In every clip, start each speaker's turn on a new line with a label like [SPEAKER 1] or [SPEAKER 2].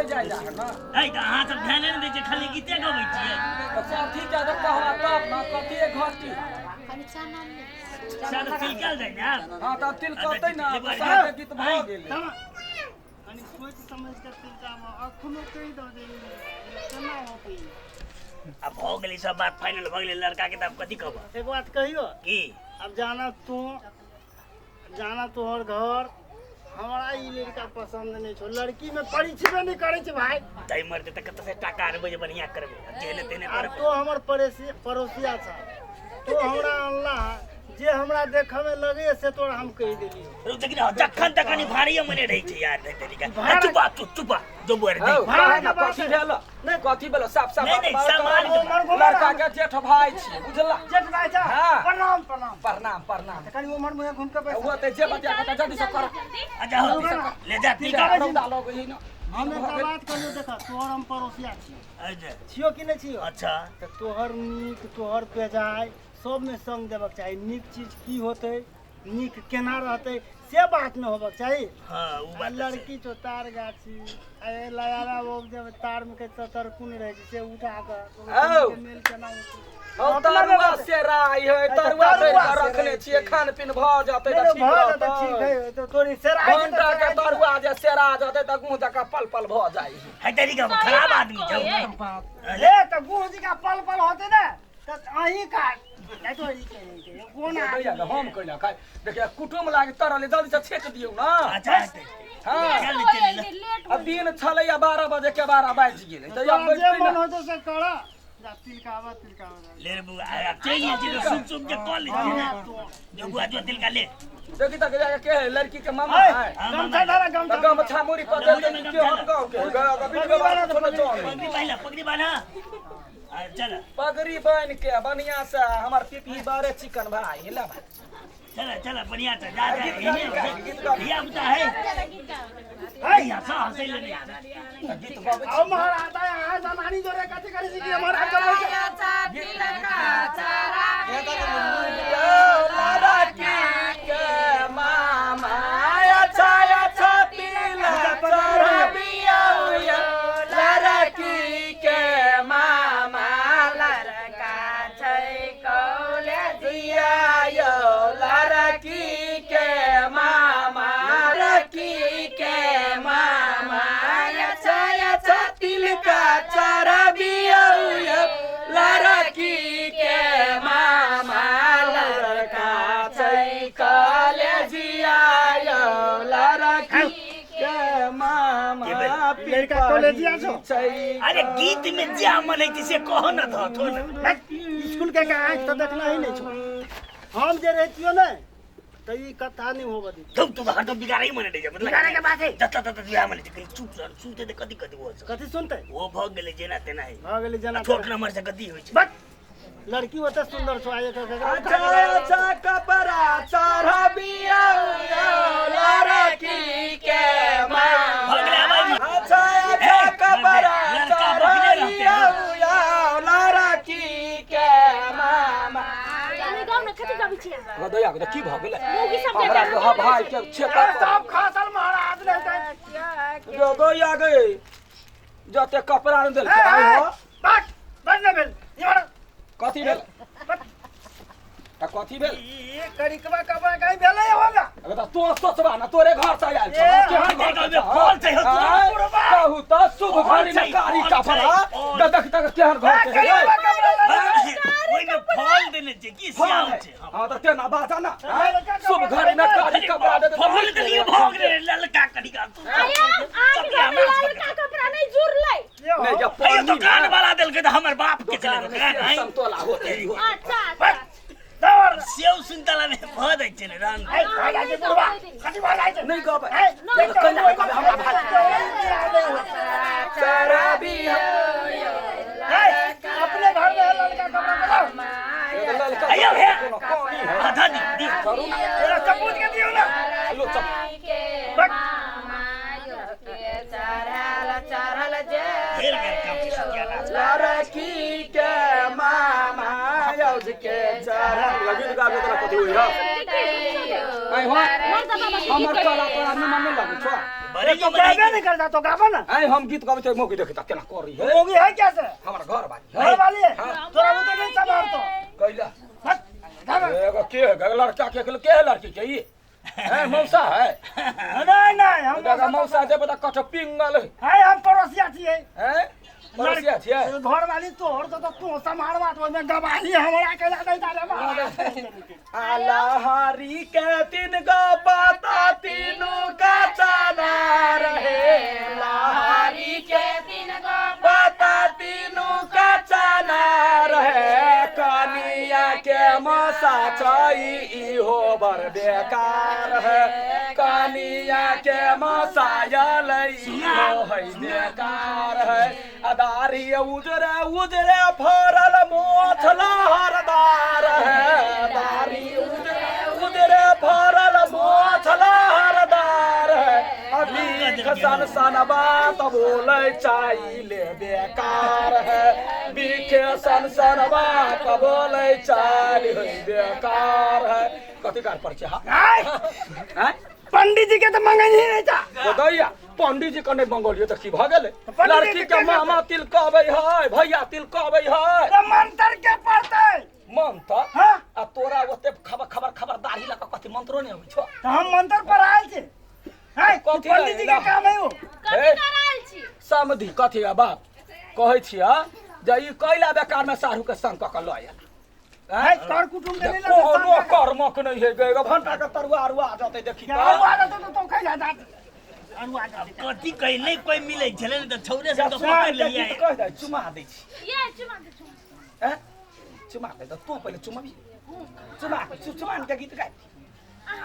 [SPEAKER 1] गबै जाइ जा है ना।
[SPEAKER 2] ऐ तऽ अहाँ सब ध्याने नहि दै छियै, खाली गीते गबै छियै।
[SPEAKER 1] तऽ कथी ज्यादा कहबा तब ना, कथी एक घटी।
[SPEAKER 2] सर तिलकल जाइ ने आब।
[SPEAKER 1] हाँ, तब तिल कहतै ना, तऽ साहब के गीत भऽ गेलै।
[SPEAKER 3] कनि सोचि समझि कऽ तिलकामे अखनो कहि दऽ जे केना होतै।
[SPEAKER 2] आब भऽ गेलै, सब बात फाइनल भऽ गेलै लड़का के, तऽ आब कथी कहब?
[SPEAKER 3] एक बात कहियो।
[SPEAKER 2] की?
[SPEAKER 3] आब जाना तू, जाना तोहर घर, हमरा ई लड़का पसन्द नहि छौ। लड़की में परिचय नहि करै छै भाय।
[SPEAKER 2] तै मरते तऽ कतऽ से टाका अनबै जे बढ़िया करबै? आब जेहने तेहने
[SPEAKER 3] आब
[SPEAKER 2] करबै।
[SPEAKER 3] तो हमर पड़ोसी पड़ोसिया छ, तो हमरा अनला जे हमरा देखऽ में लगैए से तोरा हम कहि देलियौ।
[SPEAKER 2] रौ देखी ने, जखन तखन ई भारी मने रहै छै यार, नहीं तरीका। चुप आ, चुप चुप आ जो बोर
[SPEAKER 1] हौ,
[SPEAKER 2] दे।
[SPEAKER 1] कहे ना, कथी भेल? कथी भेल? साफ साफ
[SPEAKER 2] नहीं, नहीं,
[SPEAKER 1] बात
[SPEAKER 2] सामान
[SPEAKER 1] करू। लड़का के जेठ भाई छी, बुझला?
[SPEAKER 3] जेठ भाई छ।
[SPEAKER 1] हाँ।
[SPEAKER 3] प्रणाम प्रणाम।
[SPEAKER 1] प्रणाम प्रणाम।
[SPEAKER 3] तऽ कनि उम्हर मुँहे घुमि कऽ बैस।
[SPEAKER 1] ओ तऽ जे बतिया कऽ जल्दी से कर।
[SPEAKER 2] अच्छा हो, ले जा तिलका।
[SPEAKER 1] रौदा लगै है ना।
[SPEAKER 3] हम एकटा बात कहलियौ, देख, तोहर हम पड़ोसिया छियौ।
[SPEAKER 2] अच्छा।
[SPEAKER 3] छियौ कि नहि छियौ?
[SPEAKER 2] अच्छा।
[SPEAKER 3] तऽ तोहर नीक तोहर बेजाय सबमे संग देबक चाही। नीक चीज की होतै, नीक केना रहतै, से बात नहि होबक चाही।
[SPEAKER 2] हाँ, उ
[SPEAKER 3] आ
[SPEAKER 2] बात तऽ छै।
[SPEAKER 3] लड़की छौ तार गाछी, आ ए लगाबा ओ जब तार में के ततरकुन रहै छै से उठा कऽ
[SPEAKER 1] औ।
[SPEAKER 3] के मेल केना होतै?
[SPEAKER 1] हौ, तरुआ सेराइ है, तरुआ
[SPEAKER 3] तरुआ
[SPEAKER 1] भरि कऽ रखने छियै, खान पीन भऽ जेतै
[SPEAKER 3] नहि
[SPEAKER 1] तऽ
[SPEAKER 3] नहि,
[SPEAKER 1] ठीक
[SPEAKER 3] भऽ जेतै, ठीक
[SPEAKER 1] रहतै।
[SPEAKER 3] है, तऽ तोरी सेराइ छै तऽ
[SPEAKER 1] घंटा के
[SPEAKER 3] सेराइ छै।
[SPEAKER 1] तरुआ जे सेरा जेतै तऽ गुह जकाँ पल पल भऽ जाइ है।
[SPEAKER 2] है तरीका खराब आदमी छौ।
[SPEAKER 3] ए तऽ गुह जी का पल पल होतै ने तऽ अहीं का नहीं तो ई के कोन
[SPEAKER 1] दैया
[SPEAKER 3] आदमी?
[SPEAKER 1] हम कैला खाइ, देखिए कुटुम लागे तरले, जल्दी से छेक दियौ ना।
[SPEAKER 2] अच्छा हेतै।
[SPEAKER 1] हाँ।
[SPEAKER 2] चल चल।
[SPEAKER 4] लेट।
[SPEAKER 1] अब दिन छलैया 12 बजे के, 12 बाजि गेलै तऽ आब
[SPEAKER 3] तोरा जे
[SPEAKER 1] बैठतै
[SPEAKER 3] मन
[SPEAKER 1] ना।
[SPEAKER 3] होतौ से कर, जा तिलकावा तिलकावा जा।
[SPEAKER 2] ले रे बुआ, आब चलि जाइ छी तऽ सुन सुन के कऽ लै छी ने। जो बुआ, जो तिलका ले।
[SPEAKER 1] देखी तक जाके के है लड़की के मामा
[SPEAKER 3] ऐ,
[SPEAKER 1] है।
[SPEAKER 2] हाँ,
[SPEAKER 3] गमछा
[SPEAKER 2] मामा।
[SPEAKER 3] धरा, गमछा।
[SPEAKER 1] तऽ गमछा मुड़ी पर दे दे के हम गाँव के बिन गवा कुछो न चल।
[SPEAKER 2] पगड़ी बान्ह, पगड़ी बान्ह, आ चल।
[SPEAKER 1] पगड़ी बान्हि के बढ़िया से, हमर पिपही बारे चिकन भाई ले भाई।
[SPEAKER 2] चल चल, बढ़िया से जा जा।
[SPEAKER 1] गीत गा,
[SPEAKER 2] एने
[SPEAKER 1] गीत गा, गीत गा।
[SPEAKER 2] धिया पुता है।
[SPEAKER 3] ऐ,
[SPEAKER 2] धिया सा हंसै ले नहीं।
[SPEAKER 1] तऽ गीत गबै छी।
[SPEAKER 3] आओ महाराज, अहाँ जनानी जोरे कथी करै छी कि महाराज चलै छै?
[SPEAKER 1] लड़की के मामा अच्छा अच्छा तिलक चढ़बियौ यौ, लड़की के मामा लड़का छै कॉलेजिया यौ, लड़की के मामा, लड़की के मामा अच्छा अच्छा तिलका चढ़बियौ यौ, लड़की के मामा लड़का छै कॉलेजिया यौ, लड़की के मामा।
[SPEAKER 3] लड़का कॉलेजिया छौ?
[SPEAKER 1] छै।
[SPEAKER 2] अरे गीत में जे मन है से कहो न धो थो न।
[SPEAKER 3] स्कूल के आँखि तऽ देखना ही नहि छौ। हम जे रहितियो ने तऽ ई कथा नहि होबऽ दैतियै।
[SPEAKER 2] तब तू हरदम बिगाड़ै मने रहै छै, मतलब
[SPEAKER 3] बिगाड़ै के बात है।
[SPEAKER 2] जत तत बियाह मने छै, कहीं चुप रह, सुनते तऽ कथी कथी हो छै।
[SPEAKER 3] कथी सुनतै?
[SPEAKER 2] ओ भऽ गेलै जेना तेना है।
[SPEAKER 3] भऽ गेलै जेना।
[SPEAKER 2] छोट नंबर से गति होइ छै।
[SPEAKER 3] बस लड़की ओते सुंदर छौ, आइ एकर
[SPEAKER 1] अच्छा अच्छा कपड़ा चढ़बियौ यौ, लड़की के मामा
[SPEAKER 2] भऽ गेलै आब।
[SPEAKER 1] अच्छा अच्छा
[SPEAKER 2] ए,
[SPEAKER 1] कपड़ा
[SPEAKER 2] लड़का बकरे रहतै।
[SPEAKER 1] चढ़बियौ यौ, लड़की के मामा।
[SPEAKER 4] कनि गाँव ने कथी गाबै छियै?
[SPEAKER 1] गदैया के की भऽ गेलै?
[SPEAKER 4] मौगी सब के
[SPEAKER 1] हमरा के भाई के छेका
[SPEAKER 3] सब खसल महाराज नहि तऽ
[SPEAKER 1] गदैया गई, जते कपड़ा नहि देलकै आइ हो।
[SPEAKER 3] बस बस, नहि भेल इम्हर।
[SPEAKER 1] कथी भेल तऽ कथी भेल?
[SPEAKER 3] ई करिकबा कपड़ा कहीं भेलै होला?
[SPEAKER 1] अगर तऽ तों सोचबा ना, तोरे घर से आयल छौ।
[SPEAKER 3] ए,
[SPEAKER 1] केहन घर
[SPEAKER 2] देखो,
[SPEAKER 1] से छौ?
[SPEAKER 2] फल छै, हौ, तोरा
[SPEAKER 1] आँय,
[SPEAKER 2] पुरबा।
[SPEAKER 1] कहू तऽ शुभ
[SPEAKER 2] फल
[SPEAKER 1] घड़ी में
[SPEAKER 2] छै,
[SPEAKER 1] कारी
[SPEAKER 2] फल
[SPEAKER 1] कपड़ा
[SPEAKER 2] छै, फल।
[SPEAKER 1] तऽ देख तक केहन घर के है।
[SPEAKER 3] करिकबा कपड़ा ले।
[SPEAKER 2] ओहिमे फल देने छै की?
[SPEAKER 1] फल
[SPEAKER 2] स्याह
[SPEAKER 1] है।
[SPEAKER 2] छै, हाँ।
[SPEAKER 1] हाँ तऽ तेना बाजा ना, आँय,
[SPEAKER 3] लड़का
[SPEAKER 1] शुभ
[SPEAKER 3] कपड़ा
[SPEAKER 1] घड़ी में कारी कपड़ा दे दे।
[SPEAKER 2] फल देलियै, भऽ गेलै ललका करिका तू।
[SPEAKER 4] आया अहाँके घर में ललका कपड़ा नहि जुड़लै?
[SPEAKER 1] नहीं जब
[SPEAKER 2] अरे
[SPEAKER 1] पानी
[SPEAKER 2] दुकान
[SPEAKER 1] ना,
[SPEAKER 2] वाला देलकै तऽ हमर बाप के छलै
[SPEAKER 1] दुकान में
[SPEAKER 2] दुकान
[SPEAKER 1] सेब
[SPEAKER 2] आँय।
[SPEAKER 1] संतोला होते ही होते।
[SPEAKER 4] अच्छा अच्छा।
[SPEAKER 2] सेव सुनतला मे भऽ दै छै ने रंग।
[SPEAKER 3] ऐ, भऽ जाइ छै बुढ़बा, कथी भऽ जाइ छै?
[SPEAKER 1] नहीं कहबै।
[SPEAKER 3] ऐ,
[SPEAKER 1] नहीं
[SPEAKER 3] देख
[SPEAKER 1] कैला
[SPEAKER 3] तऽ
[SPEAKER 1] कहबै हमरा भाई चढ़बियौ।
[SPEAKER 3] ऐ, अपने घर में है ललका कपड़ा बताओ।
[SPEAKER 1] ललका
[SPEAKER 2] अय्यो हे।
[SPEAKER 1] कोनो कमी है?
[SPEAKER 2] आधा दी दी।
[SPEAKER 1] करू ना।
[SPEAKER 3] तेरा चपूत के दियौ ना।
[SPEAKER 1] लो चप।
[SPEAKER 3] बस।
[SPEAKER 2] हेर गेल काम छै सत्यानाश।
[SPEAKER 1] लड़की के मामा यौज के चढ़ल गीत गाबे तोरा कथी होई है? आय हो हमर कला तोरा निमन नहीं लगै छौ।
[SPEAKER 2] बड़ी
[SPEAKER 3] तो गाबे नहीं करता तो गाबा ना।
[SPEAKER 1] आय हम गीत गाबै छै मौगी देखता केना करी है।
[SPEAKER 3] मौगी है क्या से?
[SPEAKER 1] हमर घर वाली है।
[SPEAKER 3] घर वाली है? तोरा बुते नहीं संभाल तो।
[SPEAKER 1] कैला
[SPEAKER 3] हट, गाबा।
[SPEAKER 1] एगो के है लड़का के के है लड़की के ई है मौसा है।
[SPEAKER 3] नहीं नहीं हम
[SPEAKER 1] दादा मौसा जे बता कठ पिंगल है।
[SPEAKER 3] है हम पड़ोसिया छियै।
[SPEAKER 1] हैं पड़ोसिया छियै?
[SPEAKER 3] घर वाली तोहर तो तू संभालबा तो ओइमे गवाही हमरा कैला नहीं डाले
[SPEAKER 1] आला हरी के तीन गो पाता तीनों का चना रहे। लहरी के तीन गो पाता तीनों का चना रहे। कनिया के मौसा छई इहो बर बेकार है। कनिया के मौसा यल इहो है बेकार है। अदारी उजरे उजरे फरल मोछ लहरदार है। दारी उजरे उजरे फरल मोछ लहरदार है। अभी सन सन बात बोले चाइले बेकार है। बिखे सन सन बात बोले चाइले बेकार है। कथी कार पर छै? हां
[SPEAKER 3] पंडित जी के तो मंगल ही नहीं था।
[SPEAKER 1] दैया पंडित जी के नहीं मंगलियो तो की भ गेलै? लड़की के मामा तिल कहबै है भैया तिल कहबै है
[SPEAKER 3] तो मंत्र के पड़तै।
[SPEAKER 1] मंत्र?
[SPEAKER 3] हां
[SPEAKER 1] आ तोरा ओते खबर खबर खबर दाढ़ी लऽ कऽ कथी मंत्रो नहि अबै छौ?
[SPEAKER 3] तो हम मंत्र पर आयल छी। है पंडित जी के काम है ओ।
[SPEAKER 4] कथी कर आयल छी?
[SPEAKER 1] समधि कथी आ बाप कहै छियै जे ई कैला बेकार में साढ़ू के संग कऽ कऽ लऽ आयल।
[SPEAKER 3] है कर कुटुंब के नहीं
[SPEAKER 1] कोनो कर्मक नहीं है गे। भंटा के तरुआ अरुआ जतै देखी त
[SPEAKER 3] अरुआ जतै तो खैला जात अरुआ जतै।
[SPEAKER 2] कथी कहि नहीं कोई मिलै छलै ने त छौरे सब त पकड़ लियै।
[SPEAKER 1] कहि दे चुमा दै छी।
[SPEAKER 4] ये चुमा दे चुमा।
[SPEAKER 1] हैं चुमा दे त तू पहिले चुमबी। चुमा चुमान के गीत गाय।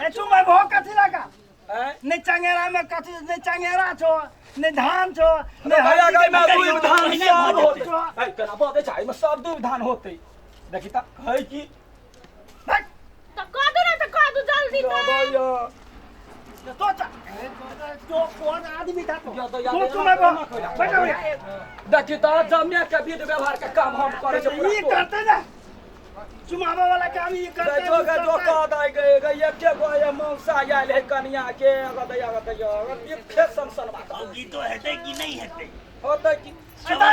[SPEAKER 3] ए चुमा भो कथी लगा?
[SPEAKER 1] हैं
[SPEAKER 3] नहीं चंगेरा में कथी नहीं चंगेरा छो नहीं धान छो नहीं
[SPEAKER 1] भैया गाय में दुई धान सब होतै। है केना बजै छै एमे सब दुई धान होतै। देखी त है की
[SPEAKER 4] त कह दू ना त कह दू जल्दी त।
[SPEAKER 3] तो तो कौन आदमी था तो तू मैं बैठा
[SPEAKER 1] देखी त जमिया के विध व्यवहार के काम हम करै छै।
[SPEAKER 3] ई करते ना चुमावा वाला काम ई करते।
[SPEAKER 1] जो के जो कह दै गे गे एके गो ये मौसा आयल है कनिया के गदैया गदैया बिखे सन सन बात।
[SPEAKER 2] अब गीतो हेतै कि नहीं हेतै?
[SPEAKER 1] होतै कि
[SPEAKER 3] सुनो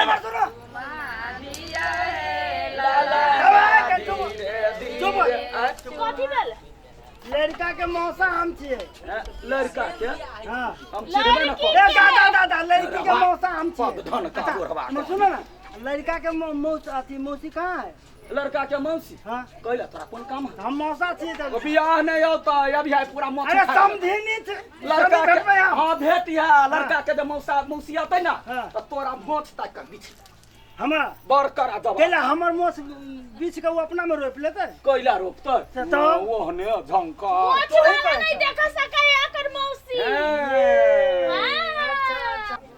[SPEAKER 4] कथी भेल?
[SPEAKER 3] लड़का के मौसा हम छियै।
[SPEAKER 1] लड़का के?
[SPEAKER 3] हां
[SPEAKER 1] हम छियै ना।
[SPEAKER 3] ए दादा दादा लड़की के मौसा हम छियै।
[SPEAKER 1] धन का गोरवा
[SPEAKER 3] सुनो ना लड़का के मौसा अथी मौसी कहाँ है?
[SPEAKER 1] लड़का के मौसी?
[SPEAKER 3] हां
[SPEAKER 1] कैला तोरा कोन काम है?
[SPEAKER 3] हम मौसा छियै त
[SPEAKER 1] बियाह नहीं होता अभी है पूरा मौसी।
[SPEAKER 3] अरे समधिनी छै
[SPEAKER 1] लड़का के। हां भेट है लड़का के जे मौसा मौसी आतै ना त तोरा मोछ ताक के बिछ
[SPEAKER 3] हमरा
[SPEAKER 1] बर करा दबा।
[SPEAKER 3] कैला हमर मोछ बीछ के वो अपना में रोप लेतै?
[SPEAKER 1] कैला रोपतै?
[SPEAKER 3] तो
[SPEAKER 1] ओहने झंका
[SPEAKER 4] मोछ वाला नहीं देख सकै एकर मौसी।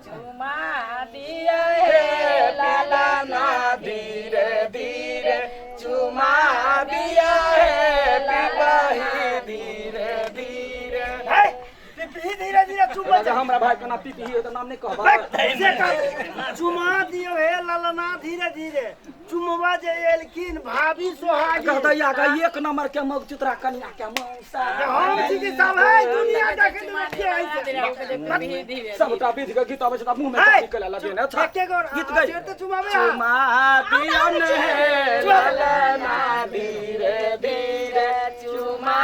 [SPEAKER 5] चुमा दिया हे लाला ना
[SPEAKER 1] धीरे धीरे चुमा दिया हे पिपही धीरे धीरे।
[SPEAKER 3] है पिपही धीरे धीरे चुमा।
[SPEAKER 1] हमरा भाई के नाम पिपही है त नाम नहीं कहबा।
[SPEAKER 3] चुमा दियो हे ललना धीरे धीरे चुमवा जे एलखिन भाभी सोहागी।
[SPEAKER 1] कहदैया गा एक नंबर के मग चित्रा कनिया के मौसा।
[SPEAKER 3] हम छी की सब है दुनिया देखे के है
[SPEAKER 1] सबटा विध के गीत आबै छै त मुंह में चक्की के लगे ने।
[SPEAKER 3] एके गो
[SPEAKER 1] गीत गई
[SPEAKER 3] त चुमावे।
[SPEAKER 1] चुमा दियो ने ललना धीरे धीरे चुमा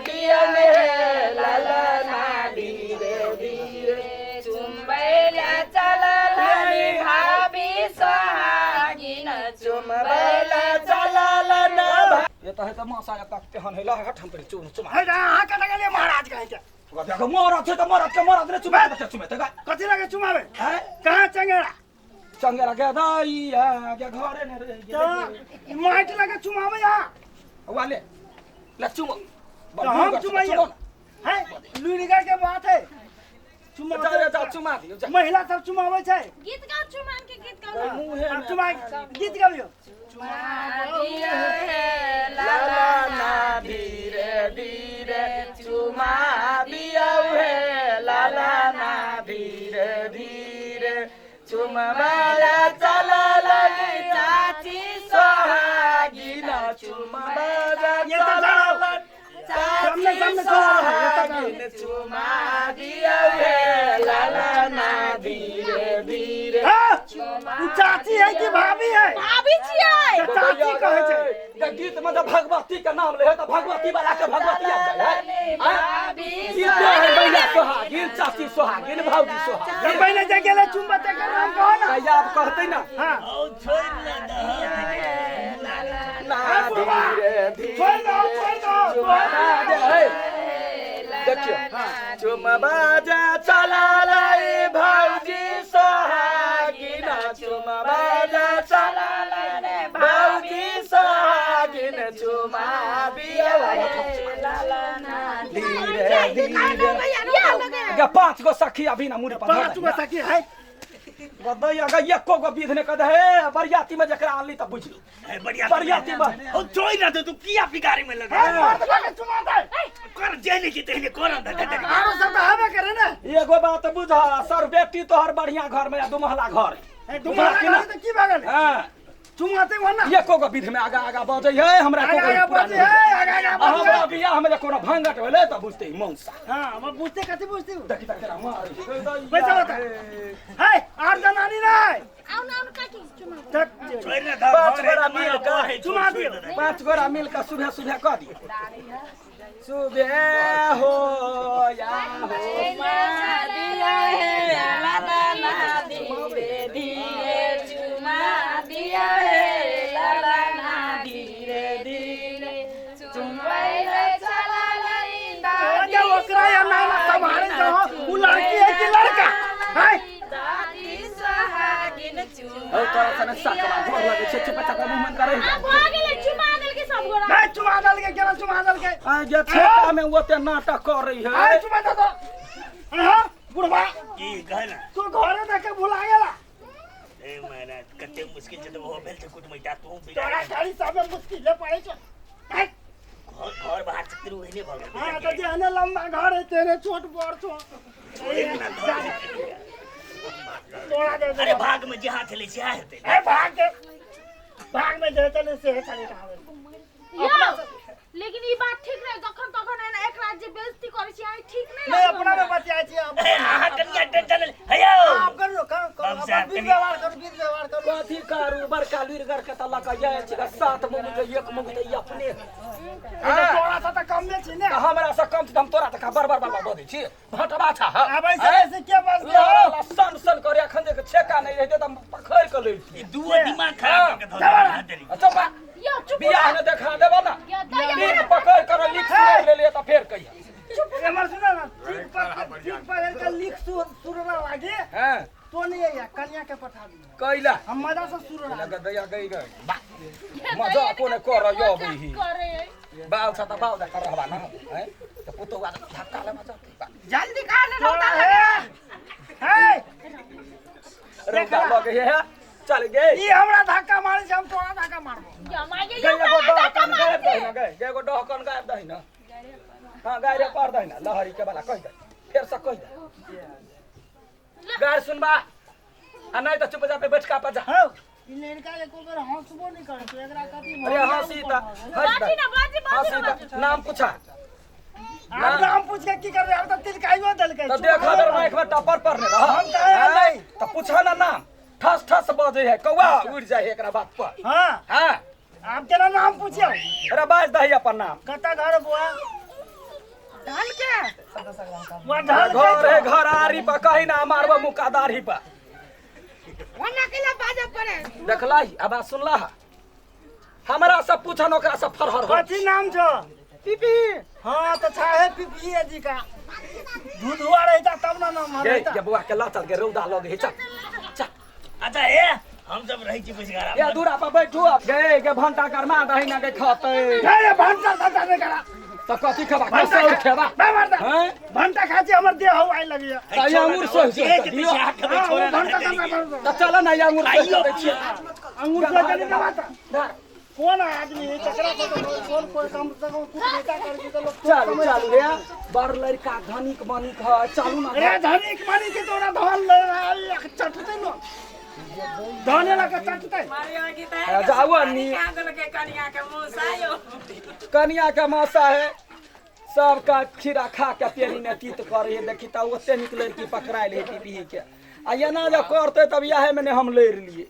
[SPEAKER 1] दियो ने ललना धीरे धीरे
[SPEAKER 5] चुम्बैला चलल भाभी सोहागिन चुम्बैला चलल ना।
[SPEAKER 1] ये त है त मौसा तक तेहन है हट हम पहिले चुम चुमा।
[SPEAKER 3] है अहाँ कतऽ गेलियै महाराज कहै छै?
[SPEAKER 1] देखो मरद छै त मरद के मरद ने चुमा दे चुमे त
[SPEAKER 3] कथी लगे चुमावे?
[SPEAKER 1] हैं
[SPEAKER 3] कहाँ चंगेरा?
[SPEAKER 1] चंगेरा के दैया के घरे ने रे
[SPEAKER 3] त माटि लगे चुमावे अहाँ
[SPEAKER 1] वाले ले चुम
[SPEAKER 3] त हम चुमाइए। है लुरिगा के बात है चुमा
[SPEAKER 1] जा चुमा दियो।
[SPEAKER 3] महिला सब चुमावे छै।
[SPEAKER 4] गीत गाओ चुमान के गीत गाओ।
[SPEAKER 3] अब चुमा गीत गाबियो।
[SPEAKER 5] चुमा दियो हे लाला ना धीरे धीरे चुमा दियो हे लाला ना धीरे धीरे चुमबला चलल चाची सोहागिन चुमबला चलल।
[SPEAKER 3] सामने सामने
[SPEAKER 5] सोहागिन चुमा दियौ हे लाला ना धीरे धीरे।
[SPEAKER 3] उ चाची है कि भाभी है?
[SPEAKER 4] भाभी छियै।
[SPEAKER 3] चाची कहै छै।
[SPEAKER 1] त गीत में जब भगवती के नाम ले है त भगवती वाला के भगवती आबि जाइ है। गीत है भैया सोहागिन, चाची सोहागिन, भौजी सोहागिन।
[SPEAKER 3] जब पहले जे गेले चुम्बा ते के नाम कहो ना।
[SPEAKER 1] याद कहते ना।
[SPEAKER 3] हां
[SPEAKER 2] औ छोड़ ना दह
[SPEAKER 1] ना धीरे धीरे
[SPEAKER 3] छोड़ दो, छोड़ दो।
[SPEAKER 1] देखियो चुमबा जा चला लाई भौजी सोहागिन, चुमबा जा चला लाई भौजी सोहागिन, चुमा दियौ धीरे धीरे। 5 गो सखी अभी ना मुड़ी पर
[SPEAKER 3] 5 गो सखी है
[SPEAKER 1] गदैया ग एको गो विध ने कह दे बरियाती में जकरा आनली त बुझ लो बरियाती में।
[SPEAKER 2] ओ छोड़ ना दे तू किया बिगाड़ी में लगा
[SPEAKER 3] मर्द के चुमा दे
[SPEAKER 2] कर जेने की तेने कोन दे दे
[SPEAKER 3] आरो सब त हबे करे ना।
[SPEAKER 1] एगो बात बुझा सर, बेटी तोहर बढ़िया घर में या दुमहला घर
[SPEAKER 3] है? दुमहला घर त की भगल?
[SPEAKER 1] हां
[SPEAKER 3] चुमाते हो ना।
[SPEAKER 1] एको गो विध में आगा आगा बजै है हमरा
[SPEAKER 3] को आगा बजै है, आगा आगा बजै।
[SPEAKER 1] हमरा बियाह में जे कोनो भंगट भेलै त बुझते मौसा।
[SPEAKER 3] हां हम बुझते कथि बुझते?
[SPEAKER 1] देखि त तेरा मार
[SPEAKER 3] पैसा बता है आर जनानी नै।
[SPEAKER 4] आउ ना आउ काकी चुमा
[SPEAKER 2] छोड़ ना दे।
[SPEAKER 1] 5 गोरा मिल के
[SPEAKER 3] चुमा दियो,
[SPEAKER 1] 5 गोरा मिल के सुबह सुबह कह दियो सुबह हो या हो
[SPEAKER 5] दिया हे लाला ना धीरे धीरे चुमा दिया हे लाला ना धीरे धीरे चुमैले चला लई
[SPEAKER 3] दादी ओकरा या नाना संभाले जाओ। उ लड़की है कि लड़का है?
[SPEAKER 5] दादी सोहागिन चुमा
[SPEAKER 1] औ तोरा सने साकवा गोर लगे छै, चुप चाप मुंह मन करे।
[SPEAKER 4] आ भ गेलै चुमा देल के सब गोरा।
[SPEAKER 3] नहीं चुमा दल के केना चुमा दल के?
[SPEAKER 1] आ जे छेका में ओते नाटक कर रही है।
[SPEAKER 3] आ चुमा दे तो। हां बुढ़वा
[SPEAKER 2] की कहला
[SPEAKER 3] तू घरे देख के भुला गेला।
[SPEAKER 2] ए महाराज कते मुश्किल छै त ओहो भेल छै कुटमैता तू
[SPEAKER 3] तोरा गाड़ी सब में मुश्किल ले पड़ै छै।
[SPEAKER 2] घर घर बाहर चक्कर ओहने भ गेल।
[SPEAKER 3] हां त जेहने लंबा घर है तेने छोट बड़ छो। तोरा दे।
[SPEAKER 2] अरे भाग में जे हाथ ले छै हेतै।
[SPEAKER 3] ए भाग के भाग में जे चले से चले आवे।
[SPEAKER 4] लेकिन ई बात ठीक नहीं, जखन तखन एना एक रात जे बेइज्जती करै छी आई ठीक नहीं।
[SPEAKER 3] नहीं अपना में बतिया छी अब।
[SPEAKER 2] अहाँ कनिया टेंशन हेयो
[SPEAKER 3] आप करू करू अपन विध व्यवहार करू, विध व्यवहार करू।
[SPEAKER 1] कथी करू बड़का लुरिगर के त लक जाय छी 7 मुंग के 1 मुंग त ई अपने।
[SPEAKER 3] तोरा से त कम नै छी ने।
[SPEAKER 1] हमरा से कम छी हम तोरा त बरबर बरबर बजै छी भटबा छा।
[SPEAKER 3] आब ऐसे ऐसे के बज दे
[SPEAKER 1] सन सन करे अखन जे छेका नहीं रहते त पकड़ के लै छी।
[SPEAKER 2] ई दुओ दिमाग खराब के धऽ देली।
[SPEAKER 1] चुप
[SPEAKER 4] यो चुप
[SPEAKER 1] बियाह ने देखा देबो ना। लिख पकड़ कर लिख ले ले त फेर कहिया।
[SPEAKER 3] चुप हमर सुन ना, ठीक पर ठीक पकड़ के लिख सुरना लागे।
[SPEAKER 1] हां
[SPEAKER 3] तो नहीं है कन्या के पठा दी
[SPEAKER 1] कैला
[SPEAKER 3] हम मजा से सुरना
[SPEAKER 1] लगा दया गई गई मजा कोने कर यो बही बाल छ त बाल दे कर रहबा ना हैं त पुतौआ धक्का ले मजा
[SPEAKER 5] जल्दी का ले रौदा लगे
[SPEAKER 3] हे
[SPEAKER 1] रौदा लगे हे चल गए।
[SPEAKER 3] ई हमरा धक्का मारे छै हम तोरा धक्का मारबो।
[SPEAKER 4] या मागे
[SPEAKER 1] यो डहकन गायब दही ना गए एगो डहकन गायब दही ना। हां गायरे पर दही ना लहरी के वाला कह दे फेर से कह दे गार सुनबा आ नहीं त चुप जा पे बैठका पर जा।
[SPEAKER 3] हां ई लड़का के कोई बेर हंसबो नहीं करे तो एकरा कथि
[SPEAKER 1] अरे हंसी त
[SPEAKER 4] बाजी ना बाजी बाजी
[SPEAKER 1] नाम पूछा।
[SPEAKER 3] आप नाम पूछ के की करबे? अब त तिलकाइयो देलकै
[SPEAKER 1] त देख अगर माइक में टपर पर ने रह
[SPEAKER 3] हम त आयल
[SPEAKER 1] त पूछा ना नाम ठस ठस बजे है कौआ उड़ जाए है एकरा बात पर।
[SPEAKER 3] हां
[SPEAKER 1] हां
[SPEAKER 3] आप केना नाम पूछियो?
[SPEAKER 1] अरे बाज दही अपन नाम।
[SPEAKER 3] कत घर बुआ?
[SPEAKER 5] ढल के
[SPEAKER 3] बुआ ढल के
[SPEAKER 1] घर है घर आरी पर कहीं ना मारबो मुका दाढ़ी पर
[SPEAKER 5] ओना केला बाजे पड़े।
[SPEAKER 1] देखला ही आवाज सुनला हमरा सब पूछन ओकरा सब फरहर हो।
[SPEAKER 3] कथि नाम छो?
[SPEAKER 5] पीपी।
[SPEAKER 3] हां त छाहे पीपी जी का दूध हुआ रहता तब ना नाम
[SPEAKER 1] रहता। के बुआ के ला चल के रौदा लगे है चल चल।
[SPEAKER 2] अच्छा ए हम सब रहै छी बुझगारा
[SPEAKER 1] या दूरा पर बैठू अब गे गे भंटा गरमा दही ना के खतै।
[SPEAKER 3] अरे भंटा सटा नहीं करा
[SPEAKER 1] त कथि खेबा कसौ खेबा हैं
[SPEAKER 3] भंटा खा छी हमर देह हौ आइ लगैया
[SPEAKER 1] त अंगूर सोहि दियो।
[SPEAKER 3] भंटा
[SPEAKER 1] त चल ना अंगूर सोहि दै छी।
[SPEAKER 3] अंगूर सोहि नहीं बात कौन आदमी है चकरा को कौन कोई कम से कम कुटमैता कर के लोग।
[SPEAKER 1] चल चल रे बड़ लड़का धनिक मनिक है चालू ना।
[SPEAKER 3] अरे धनिक मनिक के तोरा धन ले चटते न धन लगा चटते
[SPEAKER 1] जाओ नी कनिया के मौसा है। सब का खीरा खा के पेरी ने तीत करे है। देखी त ओते निक लड़की पकड़ायल है पीपी के, आ एना जे करते तब इएह में ने हम लड़ि लिए।